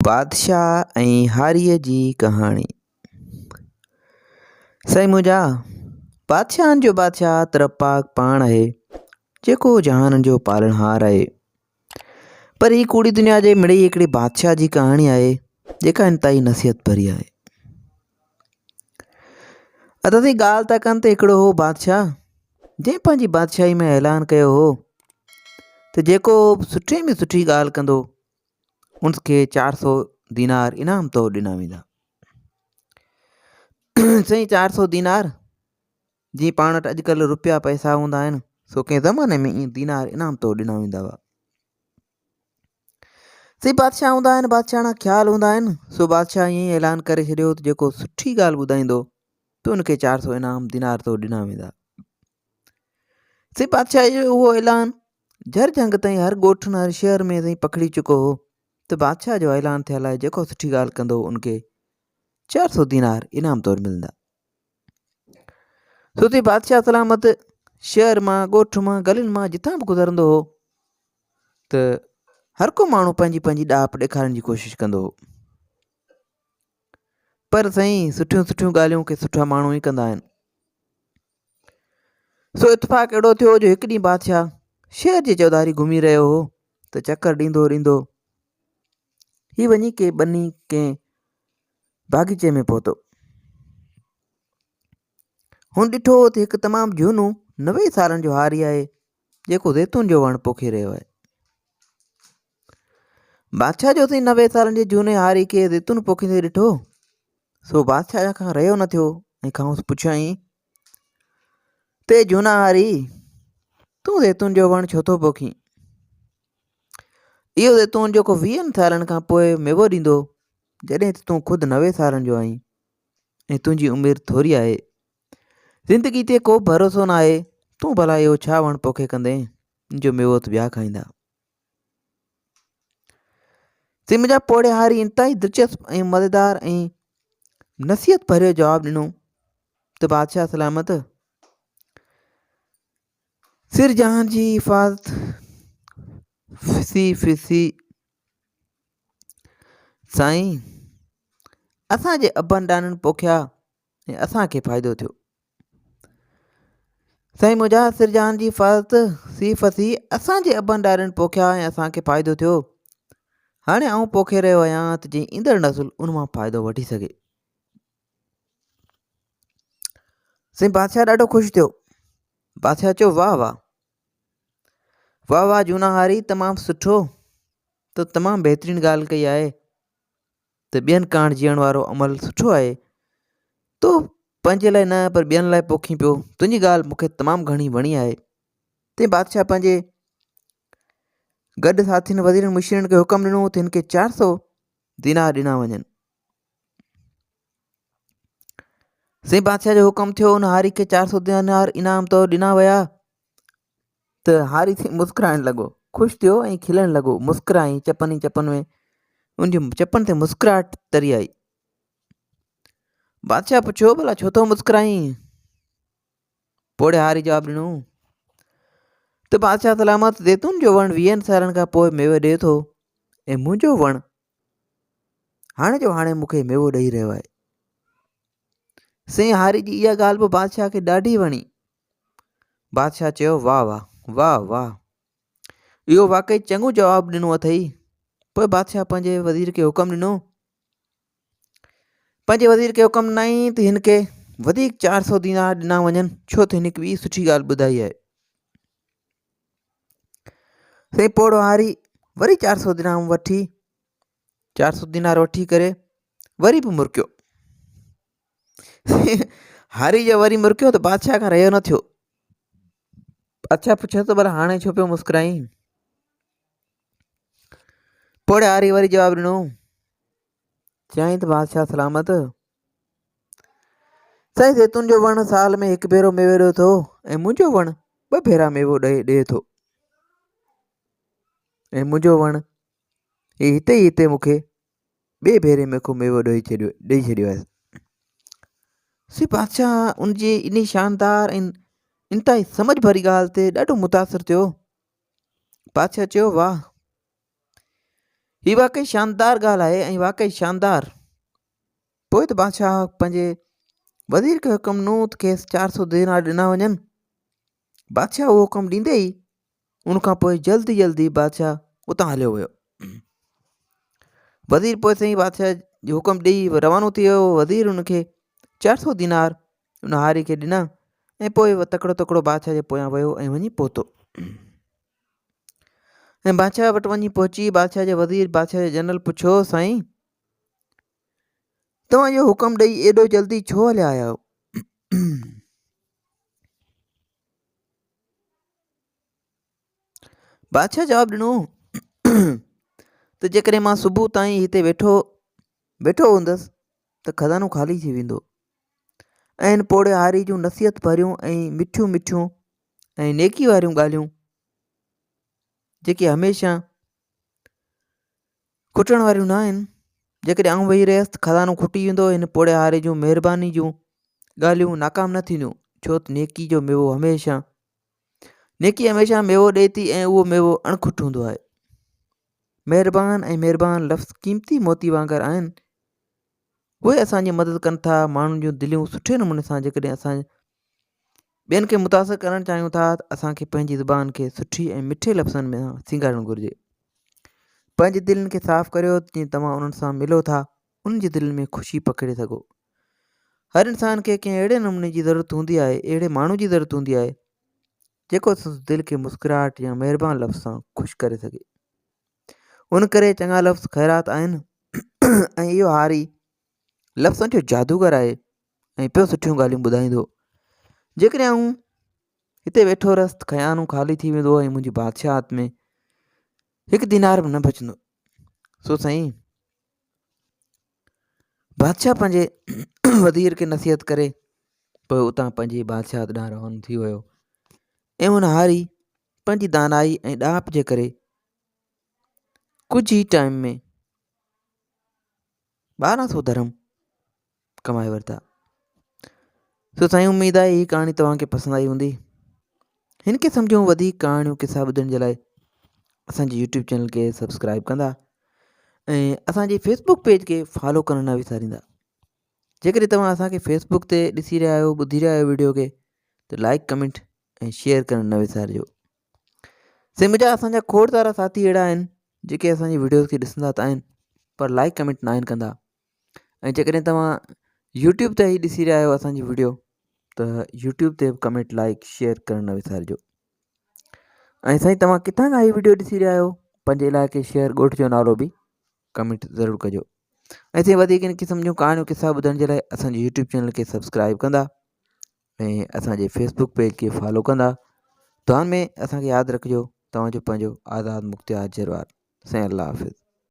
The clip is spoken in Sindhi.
بادشاهه ۽ هاريء جي ڪهاڻي. سائين منهنجا، بادشاهن جو بادشاهه ته رب پاڪ پاڻ آهي، جيڪو جهانن جو پالڻهار آهي. پر هي ڪوڙي دنيا جي مڙئي هڪڙي بادشاهه جي ڪهاڻي آهي، جيڪا انتهائي نصيحت ڀري آهي. ادا سائين ڳالهه ٿا ڪن ته هڪڙو هو بادشاهه، جنهن پنهنجي بادشاهي ۾ اعلان ڪيو هو ته جيڪو به سٺي ۾ سٺي ڳالهه ڪندو ان کي 400 دينار انعام طور ڏنا ويندا. سائين 400 دينار جيئن پاڻ وٽ اڄڪلهه روپيا پئسا هوندا آهن سو ڪنهن زماني ۾ ائين دينار انعام طور ڏنا ويندا هئا. سائين بادشاهه هوندا آهن بادشاهاڻا خيال هوندا آهن سو بادشاهه ائين ئي اعلان ڪري ڇڏيو ته جيڪو سٺي ڳالهه ٻڌائيندو ته ان کي 400 انعام دينار طور ڏنا ويندا. سائين بادشاهه جو اهو اعلان جھر جھنگ تائين هر ڳوٺ هر شهر ۾ سائين پکڙي چڪو هو ته بادشاهه جو اعلان ٿيل آهي جيڪو سٺي ڳالهه ڪندو ان کي 400 دينار انعام طور ملندا. سو سائين بادشاهه سلامت شهر مان ڳوٺ مان گلين مان جتان به گذرندو هو ته هر ڪو ماڻهو پنهنجي پنهنجي ڏاهپ ڏيکارڻ جي ڪوشش ڪندو هو. پر سائين سٺيون سٺيون ڳالهيون ڪي سٺا ماڻهو ئي ڪندا آهن. سو اتفاق اهڙو ٿيو جو هڪ ڏينهن بادشاهه شهر جي چوڌاري گهمي رهيو هو ته چڪر ڏيندو ڏيندو هي وڃي ڪي ٻني ڪنهن باغيچي ۾ پهتو. هن ڏٺو ته هڪ تمام جهونو 90 سالن جو هاري آهي جيڪو زيتون جو وڻ پوکي رهيو آهي. بادشاهه جو سائين 90 سالن جي جهوني هاري کي زيتون پوکيندي ڏٺو سو بادشاهه کان رهيو نه ٿيو ۽ کانئس پڇيائين ته جهونا هاري تون زيتون جو وڻ ڇو ٿو پوکين؟ اهو زيتون جيڪو ويهن سالن کان پوء ميوو ڏيندو جڏهن ته تون خود 90 سالن جو آهين ۽ تنهنجي عمر ٿوري آهي زندگي تي ڪو ڀروسو ناهي، تون ڀلا اهو ڇا وڻ پوکي ڪندين، جو ميوو ته ٻيا کائيندا. سي منهنجا پوڙهي هاري انتهائي دلچسپ ۽ مزيدار ۽ نصيحت ڀريو جواب ڏنو ته بادشاهه سلامت سر جهان جي حفاظت ڦسي ڦسي سائين اسان جي ابن ڏاڏن پوکيا ۽ اسان کي فائدو ٿيو. سائين منهنجا سر جهان جي حفاظت سي ڦسي اسان جي ابن ڏاڏن پوکيا ۽ اسان کي فائدو ٿيو. هاڻي آئون پوکي رهيو آهيان ته جيئن ايندڙ نسل ان مان فائدو وٺي سگهي. سائين بادشاهه ڏاڍو خوش ٿيو. بادشاهه چيو واهه واهه واهه واهه جونا هاري تمام سٺو تو تمام بهترين ڳالهه ڪئي آهي. ته ٻين ڪاڻ جيئڻ وارو عمل سٺو آهي. تو پنهنجي لاء نه پر ٻين لاء پوکين پيو. تنهنجي ڳالهه مون کي تمام گهڻي وڻي آهي. تنهن بادشاهه پنهنجي گڏ ساٿين وزيرن مشيرن کي حڪم ڏنو ته هن کي 400 دينار ڏنا وڃن. سائين بادشاهه جو حڪم ٿيو ان هاري کي 400 دينار انعام طور ڏنا ويا. ته هاري سائين مسڪرائڻ لڳو. خوش ٿيو ۽ کلڻ لڳو. مسڪرائي چپن ئي چپن ۾ ان جي چپن تي مسڪراهٽ تري آئي. بادشاهه پڇيو ڀلا ڇو ٿو مسڪرائين؟ پوڙهي هاري جواب ڏنو ته بادشاهه سلامت زيتون جو وڻ ويهن سالن کان پوء ميوو ڏئي ٿو ۽ منهنجو وڻ هاڻي جو هاڻي مون کي ميوو ڏئي رهيو آهي. سائين هاري جي اها ڳالهه به بادشاهه کي ڏاڍي وڻي. بادشاهه چيو، واهه واهه، واهه واهه، اهو واقعي چڱو جواب ڏنو اٿئي. پوء بادشاهه پنهنجي وزير کي حڪم ڏنو، پنهنجي وزير کي حڪم ڏنائين ته هن کي وڌيڪ 400 دينار ڏنا وڃن، ڇو ته هن هڪ ٻي سٺي ڳالهه ٻڌائي آهي. سائين پوڙهو هاري وري 400 دينار وٺي 400 دينار وٺي ڪري وري به مرڪيو. هاري جو وري مرڪيو ته بادشاهه کان رهيو نه ٿيو. بادشاهه پڇيو ته ڀلا هاڻي ڇو پيو مسڪرائين؟ پوڙهي هاري وري جواب ڏنو، چيائين ته بادشاهه سلامت، سائين زيتون جو وڻ سال ۾ هڪ ڀيرو ميوو ڏئي ٿو ۽ منهنجو وڻ ٻه ڀيرا ميوو ڏئي ڏئي ٿو ۽ منهنجو وڻ هي هتي ئي هتي مون کي ٻئي ڀيري ۾ ڪو ميوو ڏئي ڇڏيو ڏئي ڇڏيو آهي. سي بادشاهه ان جي انهي شاندار ۽ انتهائي سمجهه ڀري ڳالهه تي ڏاڍو متاثر ٿيو. بادشاهه چيو واهه! هي واقعي شاندار ڳالهه آهي ۽ واقعي شاندار. پوء ته بادشاهه پنهنجي وزير کي حڪم ڏنو ته کيس 400 دينار ڏنا وڃن. بادشاهه اهو حڪم ڏيندي ئي ان کان پوء جلدي جلدي بادشاهه اتان هليو ويو. وزير پوء سائين بادشاهه جو حڪم ڏيئي روانو ٿي ويو. وزير ان کي 400 دينار ان هاري کي ڏنا ۽ پوء تڪڙو تڪڙو بادشاهه جي پويان ويو ۽ وڃي پهتو. ۽ بادشاهه وٽ وڃي پهچي بادشاهه جي وزير بادشاهه جي جنرل پڇيو سائين توهان اهو حڪم ڏئي ايڏو جلدي ڇو هليا آيا آهيو بادشاهه جواب ڏنو ته جيڪڏهن مان صبح تائين هتي ويٺو ويٺو هوندس ته خزانو خالي ٿي ويندو ۽ هن پوڙهي هاري جون نصيحت ڀريون ۽ مٺيون مٺيون ۽ نيڪي واريون ڳالهيون جيڪي هميشه کٽڻ واريون نه آهن جيڪڏهن آئون ويهي رهيس ته خزانو کٽي ويندو هن پوڙهي هاري جون مهرباني جون ڳالهيون ناڪام نه ٿينديون ڇو ته نيڪي جو ميوو هميشه نيڪي هميشه ميوو ڏئي ٿي ۽ اهو ميوو اڻکٽ هوندو آهي مهربان ۽ مهربان لفظ قيمتي موتي وانگر آهن اهي اسان جي مدد ڪن ٿا ماڻهن جون دليون سٺي نموني سان جيڪڏهن اسان ٻين کي متاثر ڪرڻ چاهيون ٿا ته اسان کي پنهنجي زبان کي سٺي ۽ مٺي لفظن ۾ سينگارڻ گهرجي پنهنجي دلين کي صاف ڪريو جيئن توهان انهن سان ملو ٿا انهن جي دلين ۾ خوشي پکيڙي سگهو هر انسان کي ڪنهن اهڙي نموني جي ضرورت هوندي آهي اهڙي ماڻهو جي ضرورت هوندي آهي جيڪو سندس دل کي مسڪراهٽ يا مهربان لفظ سان خوش ڪري سگهي ان ڪري چڱا لفظ خيرات آهن ۽ اهو هاري لفظن جو جادوگر آهي ۽ پيو سٺيون ڳالهيون ٻڌائيندو جيڪڏهن آئون هتي ويٺو رهيس ته خيانو خالي ٿي ويندو ۽ منهنجي بادشاهت ۾ هڪ دينار به نه بچندو سو سائين بادشاهه پنهنجي وزير کي نصيحت ڪري پوء اتان پنهنجي بادشاهت ڏانهن روانو ٿي ويو ۽ ان هاري پنهنجي دانائي ۽ ڏاهپ جي ڪري ڪجهه ئي ٽائيم ۾ 1200 درهم ڪمائي ورتا. سو سائين اميد آهي هي ڪهاڻي توهان کي پسند آئي هوندي. هن قسم جون وڌيڪ ڪهاڻيون قصا ٻڌڻ جي لاء اسان جي يوٽيوب چينل کي سبسڪرائب ڪندا ۽ اسان جي فيسبوڪ پيج کي فالو ڪرڻ نه وساريندا. جيڪڏهن توهان اسان کي فيسبوڪ تي ڏسي رهيا آهيو ٻڌي رهيا آهيو ويڊيو کي ته لائڪ ڪمينٽ ۽ شيئر ڪرڻ نه وسارجو. سائين منهنجا اسان جا کوڙ سارا ساٿي اهڙا آهن جيڪي اسان جي ويڊيوز کي ڏسندا ته آهن پر لائڪ ڪمينٽ نه آهن ڪندا ۽ جيڪڏهن توهان يوٽيوب تي هي ڏسي رهيا آهيو اسان جي ويڊيو ته يوٽيوب تي به ڪمينٽ لائڪ شيئر ڪرڻ نه وسارجو ۽ سائين توهان ڪٿان کان هي ويڊيو ڏسي رهيا آهيو پنهنجي علائقي شهر ڳوٺ جو نالو به ڪمينٽ ضرور ڪجو ۽ سائين وڌيڪ ان قسم جون ڪهاڻيون قصا ٻڌڻ جي لاء اسان جي يوٽيوب چينل کي سبسڪرائب ڪندا ۽ اسان جي فيسبوڪ پيج کي فالو ڪندا دعائن ۾ اسان کي ياد رکجو توهان جو پنهنجو آزاد مختيار جروار سائين الله حافظ.